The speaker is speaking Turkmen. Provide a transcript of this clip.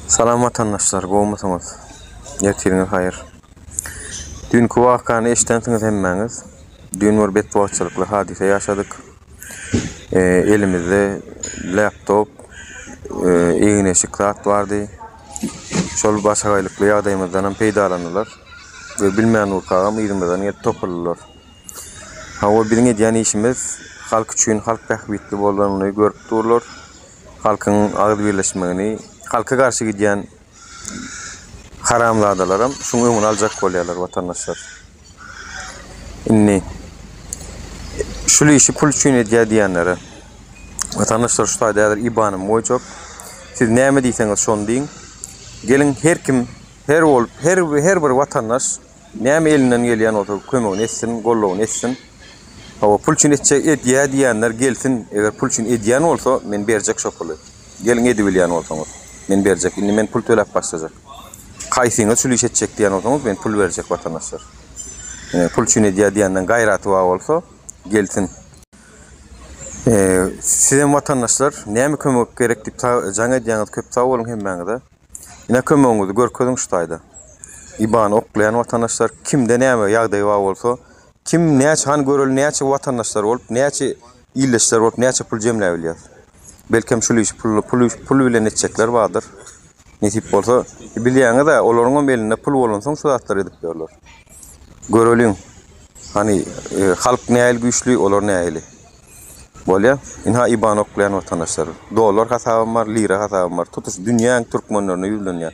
Salam watandaşlar gowmysyňyz? Ertiriňiz haýyr. Düýnki wakany eşidensiňiz hemmäňiz. Düýn bir betbagtçylykly hadysa ýaşadyk. Elimizde laptop, egin-eşik zat bardy. Şol başagaýlykly ýagdaýymyzdanam peýdalandylar we bilmän durkagam yzymyzdan gelip topuldylar. Hawa biziň edýän işimiz halk üçin halk bähbitli bolanyny görüp durlar. Halkyň agyz birleşmegini, halka garşy gidýän haramzadalaram şuň öňüni aljak bolýarlar watandaşlar. Indi şul işi pul üçin edýär diýenlere watandaşlar şu taýda häzir IBAN-ymy goýjak. Siz näme diýseňiz şony diýiň. Geliň her kim her bolup her her bir watandaş Näme elinden gelýän bolsa kömegini etsin, goldawyny etsin. Hawa, pul üçin etjek edýä diýýänler gelsin, eger pul üçin edýän bolsa, men berjek şo puly. Geliň edibilýän bolsaňyz. Men berjek. Indi men pul töläp başlajak. Haýsyňyz şul iş etjek diýýän bolsaňyz, men pul berjek watandaşlar. Ine, pul üçin edýä diýenden gaýraty bar bolsa, gelsin. Sizem watandaşlar, näme kömek gerek diýip jaň edýäňiz, köp sag boluň hemmäňize. Ine kömegiňizi görkeziň şu taýda. Ibany oklaýan watandaşlar kimde näme ýagdaý bar bolsa, kim näçe hany göreli näçe watandaşlar bolup, näçe ildeşler bolup näçe pul jemläp bilýär. Belkem şul işi pul pul pul bilen etjekler bardyr. Nesip bolsa bilýäňiz-ä olaryňam elinde pul bolansoň şu zatlary edip ýörler. Göreliň. Hany halk nähili güýçli, olar nähili. Bolýa. Ynha IBAN oklaýan watandaşlar. Dollar hasabym bar, lira hasabym bar. Tutuş dünýäň türkmenlerine ýüzlenýän.